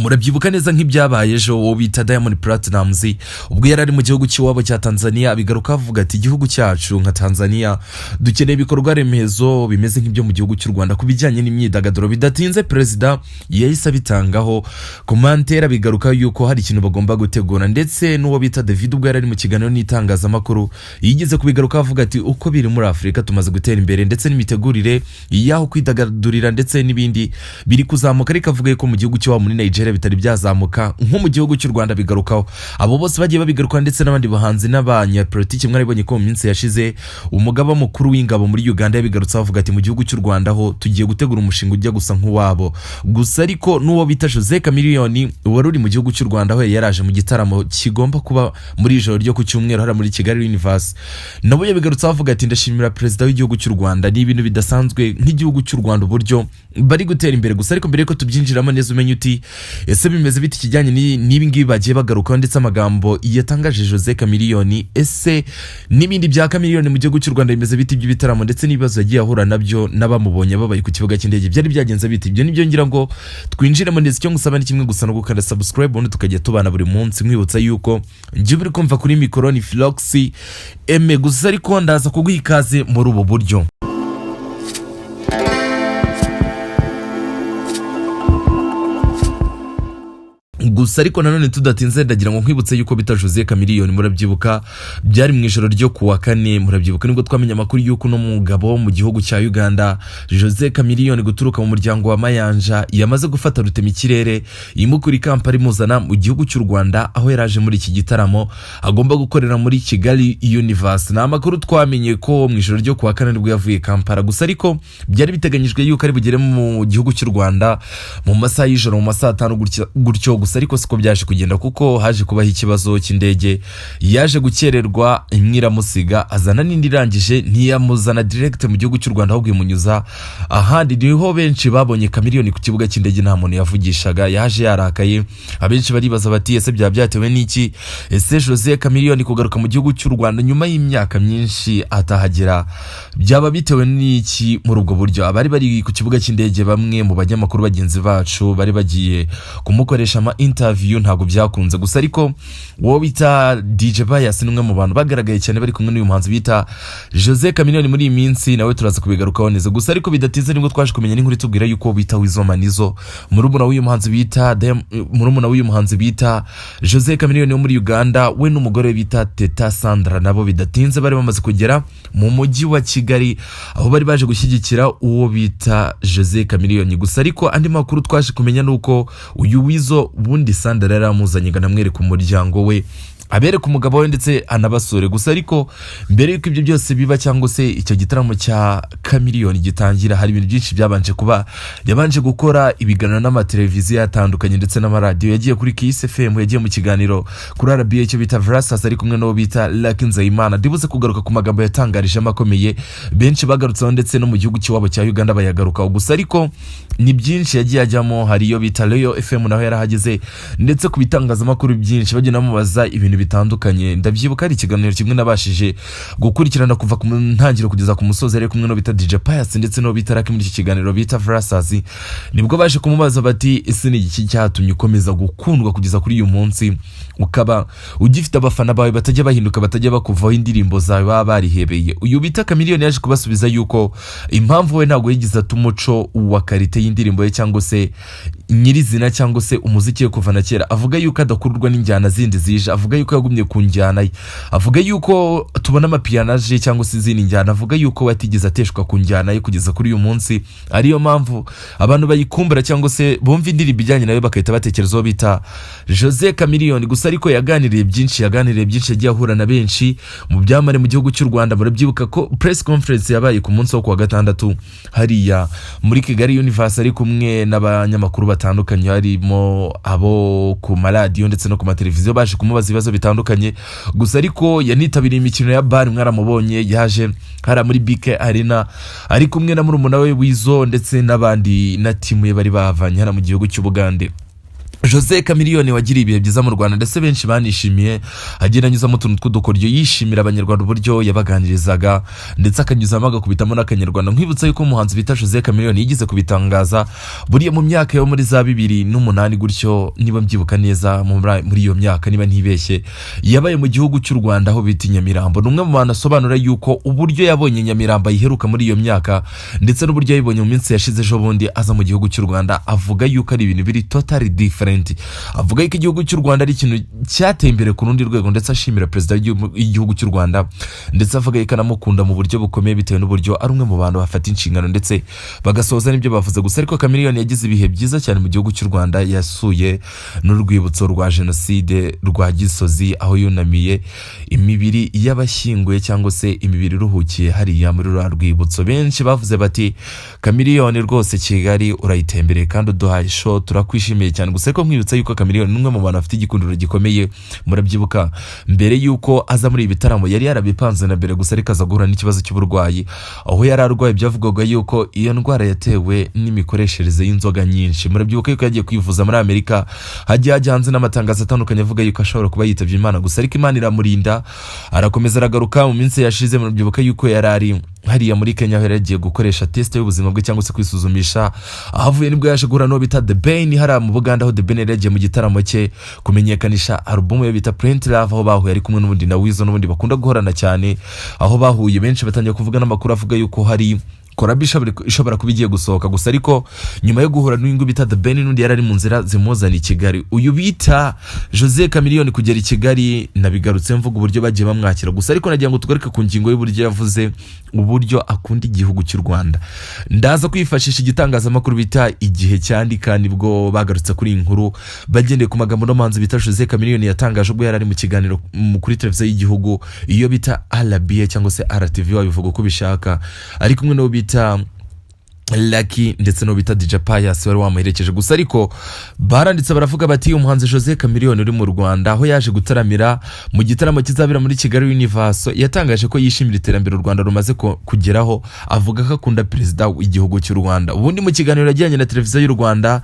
Murabyibuka neza nk'ibyabaye ejo, uwo bita Diamond Platnumz ubwo yari ari mu gihugu cy'iwabo cya Tanzania, abigaruka avuga ati: "Igihugu cyacu nka Tanzania dukeneye ibikorwa remezo bimeze nk'ibyo mu gihugu cy'u Rwanda ku bijyanye n'imyidagaduro." Bidatinze perezida yahise abitangaho commentaire, abigaruka yuko hari ikintu bagomba gutegura. Ndetse n'uwo bita David ubwo yari ari mu kiganiro n'itangazamakuru yigeze kubigaruka avuga ati: "Uko biri muri Afurika tumaze gutera imbere, ndetse n'imitegurire y'aho kwidagadurira ndetse n'ibindi biri kuzamuka." Ariko avuga yuko mu gihugu cy'iwabo muri Nigeria bitari byazamuka nko mu gihugu cy'u Rwanda. Bigarukaho, abo bose bagiye babigarukaho, ndetse n'abandi bahanzi n'abanyapolitiki. Mwaribonye ko mu minsi yashize umugaba mukuru w'ingabo muri Uganda yabigarutseho avuga ati: "Mu gihugu cy'u Rwanda ho tugiye gutegura umushinga ujya gusa nk'uwabo." Gusa ariko n'uwo bita Jose Chameleone wari uri mu gihugu cy'u Rwanda, aho yari yaraje mu gitaramo kigomba kuba muri ijoro ryo ku cyumweru hariya muri Kigali Universe, nabo yabigarutseho avuga ati: "Ndashimira perezida w'igihugu cy'u Rwanda, ni ibintu bidasanzwe nk'igihugu cy'u Rwanda uburyo bari gutera imbere." Gusa ariko mbere yuko tubyinjiramo neza, umenye uti: ese bimeze bite ikijyanye n'ibi ngibi bagiye bagarukaho, ndetse amagambo yatangaje Jose Chameleone, ese n'ibindi bya Chameleone mu gihugu cy'u Rwanda bimeze bite by'ibitaramo, ndetse n'ibibazo yagiye ahura nabyo n'abamubonye babaye ku kibuga cy'indege byari byagenze bite? Ibyo nibyo ngira ngo twinjiremo neza. Icyo ngusaba ni kimwe gusa, no gukanda subscribe, ubundi tukajya tubana buri munsi. Nkwibutsa yuko njye uri kumva kuri mikoro ni Philox Eme. Gusa ariko ndaza kuguha ikaze muri ubu buryo. Gusa ariko nanone tudatinze, ndagira ngo nkwibutse yuko bita Jose Chameleone, murabyibuka byari mu ijoro ryo kuwa kane. Murabyibuka nibwo twamenye amakuru y'uko uno mugabo wo mu gihugu cya Uganda, Jose Chameleone, guturuka mu muryango wa Mayanja, yamaze gufata rutemikirere imukura i Kampala imuzana mu gihugu cy'u Rwanda, aho yari aje muri iki gitaramo agomba gukorera muri Kigali Universe. Ni amakuru twamenye ko mu ijoro ryo kuwa kane nibwo yavuye Kampala. Gusa ariko byari biteganyijwe yuko ari bugere mu gihugu cy'u Rwanda mu masaha y'ijoro, mu masaha 5 gutyo. Gusa ariko siko byaje kugenda, kuko haje kubaho ikibazo cy'indege yaje gukererwa, imwe iramusiga, azana n'indi irangije ntiyamuzana direct mu gihugu cy'u Rwanda, ahubwo imunyuza ahandi. Niho benshi babonye Chameleone ku kibuga cy'indege nta muntu yavugishaga, yaje yarakaye. Abenshi baribaza bati: "Ese byaba byatewe n'iki? Ese Jose Chameleone kugaruka mu gihugu cy'u Rwanda nyuma y'imyaka myinshi atahagera byaba bitewe n'iki?" Muri ubwo buryo abari bari ku kibuga cy'indege, bamwe mu banyamakuru bagenzi bacu bari bagiye kumukoresha ama interview, ntabwo byakunze. Gusa ariko uwo bita DJ Bias ni umwe mu bantu bagaragaye cyane bari kumwe n'uyu muhanzi bita Jose Chameleone muri iyi minsi, nawe turaza kubigarukaho neza. Gusa ariko bidatinze nibwo twaje kumenya n'inkuru itubwira yuko bita Weasel Manizo, murumuna w'uyu muhanzi bita Jose Chameleone wo muri Uganda, we n'umugore we bita Teta Sandra, nabo bidatinze bari bamaze kugera mu mujyi wa Kigali, aho bari baje gushyigikira uwo bita Jose Chameleone. Gusa ariko andi makuru twaje kumenya ni uko uyu Weasel ubundi Sandra yari amuzanye ngo anamwereke umuryango we, abereke umugabo we ndetse anabasure. Gusa ariko mbere y'uko ibyo byose biba, cyangwa se icyo gitaramo cya Chameleone gitangira, hari ibintu byinshi byabanje kuba. Yabanje gukora ibiganiro n'amateleviziyo atandukanye ndetse n'amaradiyo. Yagiye kuri Kiss FM, yagiye mu kiganiro kuri RBA icyo bita Versus, ari kumwe n'uwo bita Lucky Nzeyimana. Ndibuze kugaruka ku magambo yatangarijemo akomeye benshi bagarutseho, ndetse no mu gihugu cy'iwabo cya Uganda bayagarukaho. Gusa ariko ni byinshi yagiye ajyamo. Hari iyo bita Royal FM naho yarahageze, ndetse ku bitangazamakuru byinshi bagenda bamubaza ibintu bitandukanye. Ndabyibuka hari ikiganiro kimwe nabashije gukurikirana kuva ku ntangiriro kugeza ku musozi, ari kumwe n'uwo bita DJ Pius ndetse n'uwo bita Lucky. Muri iki kiganiro bita Versus nibwo baje kumubaza bati: "Ese ni iki cyatumye ukomeza gukundwa kugeza kuri uyu munsi, ukaba ugifite abafana bawe batajya bahinduka, batajya bakuvaho, indirimbo zawe baba barihebeye?" Uyu bita Chameleone yaje kubasubiza yuko impamvu we ntabwo yigeze ata umuco wa qualité y'indirimbo ye, cyangwa se nyirizina, cyangwa se umuziki we kuva na kera. Avuga yuko adakururwa n'injyana zindi zije, avuga yuko yagumye ku njyana ye, avuga yuko tubona amapiano aje cyangwa se izindi njyana, avuga yuko we atigeze ateshwa ku njyana ye kugeza kuri uyu munsi, ariyo mpamvu abantu bayikumbura cyangwa se bumva indirimbo ijyanye nawe bagahita batekereza uwo bita Jose Chameleone. Gusa ariko yaganiriye byinshi, yaganiriye byinshi, yagiye ahura na benshi mu byamamare mu gihugu cy'u Rwanda. Murabyibuka ko press conference yabaye ku munsi wo kuwa gatandatu hariya muri Kigali Universe, ari kumwe n'abanyamakuru batandukanye, harimo abo ku maradiyo ndetse no ku mateleviziyo, baje kumubaza ibibazo bitandukanye. Gusa ariko yanitabiriye imikino ya BAL, mwaramubonye yaje hariya muri BK Arena ari kumwe na murumuna we Weasel ndetse n'abandi na team ye bari bavanye hano mu gihugu cy'Ubugande. Jose Chameleone wagiriye ibihe byiza mu Rwanda, ndetse benshi banishimiye agenda anyuzamo utuntu tw'udukoryo, yishimira Abanyarwanda uburyo yabaganirizaga, ndetse akanyuzamo agakubitamo n'Akanyarwanda. Nkwibutsa yuko umuhanzi bita Jose Chameleone yigeze kubitangaza buriya mu myaka yo muri za 2008 gutyo, niba mbyibuka neza, muri iyo myaka niba ntibeshye, yabaye mu gihugu cy'u Rwanda aho bita i Nyamirambo. Ni umwe mu bantu asobanura yuko uburyo yabonye Nyamirambo ayiheruka muri iyo myaka, ndetse n'uburyo yayibonye mu minsi yashize ejo bundi aza mu gihugu cy'u Rwanda, avuga yuko ari ibintu biri totally different. Avuga yuko igihugu cy'u Rwanda ari ikintu cyateye imbere ku rundi rwego, ndetse ashimira perezida w'igihugu cy'u Rwanda, ndetse avuga yuko anamukunda mu buryo bukomeye bitewe n'uburyo ari umwe mu bantu bafata inshingano ndetse bagasohoza n'ibyo bavuze. Gusa ariko Chameleone yagize ibihe byiza cyane mu gihugu cy'u Rwanda, yasuye n'urwibutso rwa jenoside rwa Gisozi, aho yunamiye imibiri y'abashyinguye cyangwa se imibiri iruhukiye hariya muri ruriya rwibutso. Benshi bavuze bati: "Chameleone rwose, Kigali urayitembereye kandi uduhaye show, turakwishimiye cyane." Gusa ariko nkwibutsa yuko Chameleone ni umwe mu bantu bafite igikundiro gikomeye. Murabyibuka mbere yuko aza muri ibi bitaramo yari yarabipanze na mbere, gusa ariko aza guhura n'ikibazo cy'uburwayi aho yari arwaye. Byavugwaga yuko iyo ndwara yatewe n'imikoreshereze y'inzoga nyinshi. Murabyibuka yuko yagiye kwivuza muri Amerika, hagiye hajya hanze n'amatangazo atandukanye avuga yuko ashobora kuba yitabye Imana. Gusa ariko Imana iramurinda, arakomeza aragaruka. Mu minsi yashize murabyibuka yuko yari ari hariya muri Kenya, aho yari yagiye gukoresha test y'ubuzima bwe cyangwa se kwisuzumisha. Aho avuye nibwo yaje guhura n'uwo bita The Ben hariya mu Buganda, aho The Ben yari yagiye mu gitaramo cye kumenyekanisha alubumu ye bita Plenty Love, aho bahuye ari kumwe n'ubundi na Weasel, n'ubundi bakunda guhorana cyane. Aho bahuye benshi batangiye kuvuga n'amakuru avuga yuko hari collabo ishobora kuba igiye gusohoka. Gusa ariko nyuma yo guhura n'uyu nguyu bita The Ben, n'undi yari ari mu nzira zimuzana i Kigali, uyu bita Jose Chameleone kugera i Kigali, nabigarutse mvuga uburyo bagiye bamwakira. Gusa ariko nagira ngo tugaruke ku ngingo y'uburyo yavuze uburyo akunda igihugu cy'u Rwanda. Ndaza kwifashisha igitangazamakuru bita Igihe cyandika, nibwo bagarutse kuri iyi nkuru bagendeye ku magambo n'umuhanzi bita Jose Chameleone yatangaje ubwo yari ari mu kiganiro kuri televiziyo y'igihugu iyo bita RBA cyangwa se RTV, wabivuga uko ubishaka, ari kumwe n'uwo bita Lucky ndetse n'uwo bita DJ Pius wari wamuherekeje. Gusa ariko baranditse baravuga bati: "Umuhanzi Jose Chameleone uri mu Rwanda aho yaje gutaramira mu gitaramo kizabera muri Kigali Universe, yatangaje ko yishimira iterambere u Rwanda rumaze kugeraho, avuga ko akunda perezida w'igihugu cy'u Rwanda." Ubundi mu kiganiro yagiranye na televiziyo y'u Rwanda,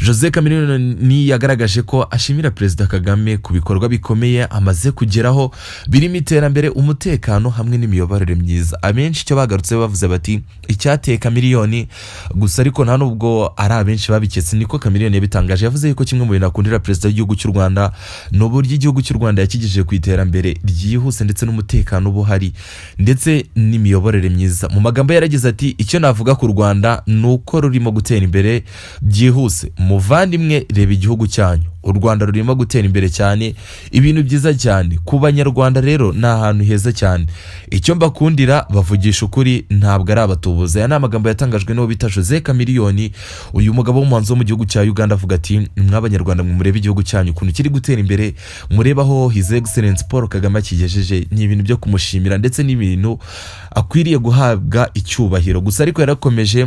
Jose Chameleone yagaragaje ko ashimira Perezida Kagame ku bikorwa bikomeye amaze kugeraho birimo iterambere, umutekano hamwe n'imiyoborere myiza. Abenshi icyo bagarutse bavuze bati icyateye Chameleone, gusa ariko nta nubwo ari abenshi babiketse, niko Chameleone yabitangaje. Yavuze yuko kimwe mu bintu akundira perezida w'igihugu cy'u Rwanda ni uburyo igihugu cy'u Rwanda yakigejeje ku iterambere ryihuse, ndetse n'umutekano uba uhari, ndetse n'imiyoborere myiza. Mu magambo ye yaragize ati: "Icyo navuga ku Rwanda ni uko rurimo gutera imbere byihuse. Muvandimwe, reba igihugu cyanyu, u Rwanda rurimo gutera imbere cyane, ibintu byiza cyane ku Banyarwanda. Rero ni ahantu heza cyane. Icyo mbakundira, bavugisha ukuri, ntabwo ari abatubuzi." Aya ni amagambo yatangajwe n'uwo bita Jose Chameleone, uyu mugabo w'umuhanzi wo mu gihugu cya Uganda, avuga ati: "Mw'Abanyarwanda mwe, murebe igihugu cyanyu ukuntu kiri gutera imbere, murebe aho His Excellence Paul Kagame akigejeje. Ni ibintu byo kumushimira ndetse n'ibintu akwiriye guhabwa icyubahiro." Gusa ariko yarakomeje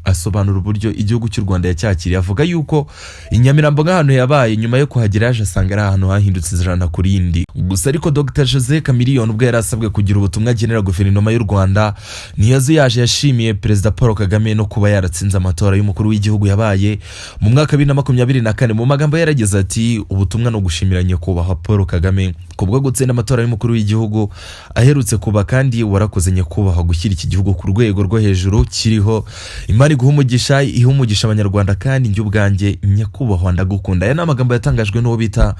asobanura uburyo igihugu cy'u Rwanda yacyakiriye, avuga yuko i Nyamirambo nk'ahantu yabaye, nyuma yo kuhagera yaje asanga ari ahantu hahindutse ijana ku rindi. Gusa ariko Dr Jose Chameleone, ubwo yari asabwe kugira ubutumwa agenera guverinoma y'u Rwanda, ntiyazuyaje. Yashimiye Perezida Paul Kagame no kuba yaratsinze amatora y'umukuru w'igihugu yabaye mu mwaka wa 2024. Mu magambo yarageze ati: "Ubutumwa ni ugushimira Nyakubahwa Paul Kagame kubwo gutsinda amatora y'umukuru w'igihugu aherutse kuba, kandi warakoze Nyakubahwa gushyira iki gihugu ku rwego rwo hejuru kiriho. Imana iguha umugisha, iha umugisha Abanyarwanda, kandi njye ubwanjye Nyakubahwa ndagukunda." Aya ni amagambo yatangajwe n'uwo bita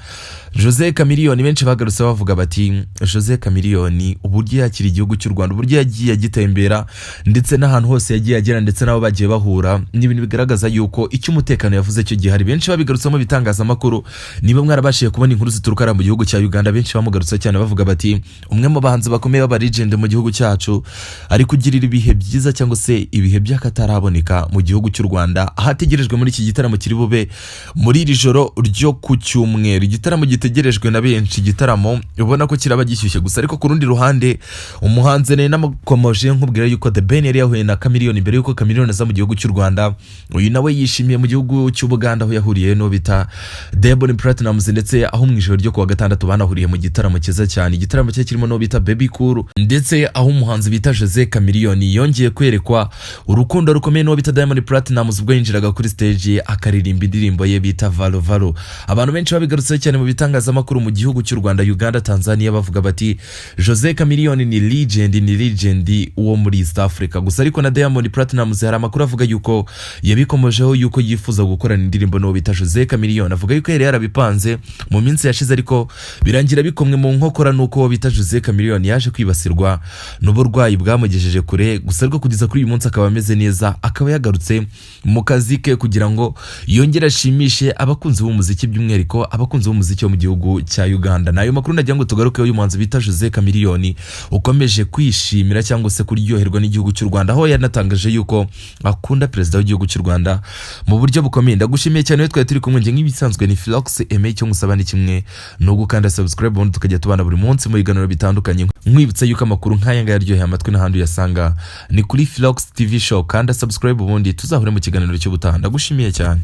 Jose Chameleone. Benshi bagarutse bavuga bati: "Jose Chameleone, uburyo yakira igihugu cy'u Rwanda, uburyo yagiye agitembera, ndetse n'ahantu hose yagiye agera, ndetse n'abo bagiye bahura, ni ibintu bigaragaza yuko icyo umutekano yavuze cyo gihari." Benshi babigarutsemo mu bitangazamakuru. Niba mwarabashije kubona inkuru zituruka hariya mu gihugu cya Uganda, benshi bamugarutse cyane bavuga bati: "Umwe mu bahanzi bakomeye b'aba legend mu gihugu cyacu ari kugirira ibihe byiza cyangwa se ibihe by'akataraboneka mu gihugu cy'u Rwanda, aho ategerejwe muri iki gitaramo kiri bube muri iri joro ryo ku cyumweru, igitaramo gitegerejwe na benshi, igitaramo ubona ko kiraba gishyushye." Gusa ariko ku rundi ruhande, umuhanzi nari namukomoje nkubwira yuko The Ben yari yahuye na Chameleone mbere yuko Chameleone aza mu gihugu cy'u Rwanda. Uyu nawe yishimiye mu gihugu cy'Ubuganda aho yahuriye n'uwo bita Diamond Platnumz, ndetse aho mu ijoro ryo kuwa gatandatu banahuriye mu gitaramo cyiza cyane, igitaramo cye kirimo n'uwo bita Bebe Cool, ndetse aho umuhanzi bita Jose Chameleone yongeye kwerekwa urukundo rukomeye n'uwo n'uwo bita Diamond Platnumz ubwo yinjiraga kuri stage akaririmba indirimbo ye bita Valo Valo. Abantu benshi babigarutseho cyane mu bitangazamakuru mu gihugu cy'u Rwanda, Uganda, Tanzania, bavuga bati Jose Chameleone ni legend, ni legend wo muri East Africa. Gusa ariko na Diamond Platnumz hari amakuru avuga yuko yabikomojeho yuko yifuza gukorana indirimbo n'uwo bita Jose Chameleone. Avuga yuko yari yarabipanze mu minsi yashize, ariko birangira bikomwe mu nkokora nuko uwo bita Jose Chameleone yaje kwibasirwa n'uburwayi bwamugejeje kure. Gusa ariko kugeza kuri uyu munsi akaba ameze neza, akaba yagarutse mu kazi ke kugira ngo yongere ashimishe abakunzi b'umuziki, by'umwihariko abakunzi b'umuziki wo mu gihugu cya Uganda. Nayo makuru nagira ngo tugarukeho uyu muhanzi bita Jose Chameleone ukomeje kwishimira cyangwa se kuryoherwa n'igihugu cy'u Rwanda, aho yanatangaje yuko akunda perezida w'igihugu cy'u Rwanda mu buryo bukomeye. Ndagushimiye cyane iyo twari turi kumwe. Njye nk'ibisanzwe ni Philox Aime, icyo ngusaba ni kimwe, ni ugukanda subscribe, ubundi tukajya tubana buri munsi mu biganiro bitandukanye. Nkwibutsa yuko amakuru nk'aya ngaya aryoheye amatwi n'ahandi uyasanga ni kuri Philox TV Show. Kanda subscribe, ubundi tuzahure mu kiganiro cy'ubutaha. Ndagushimiye cyane.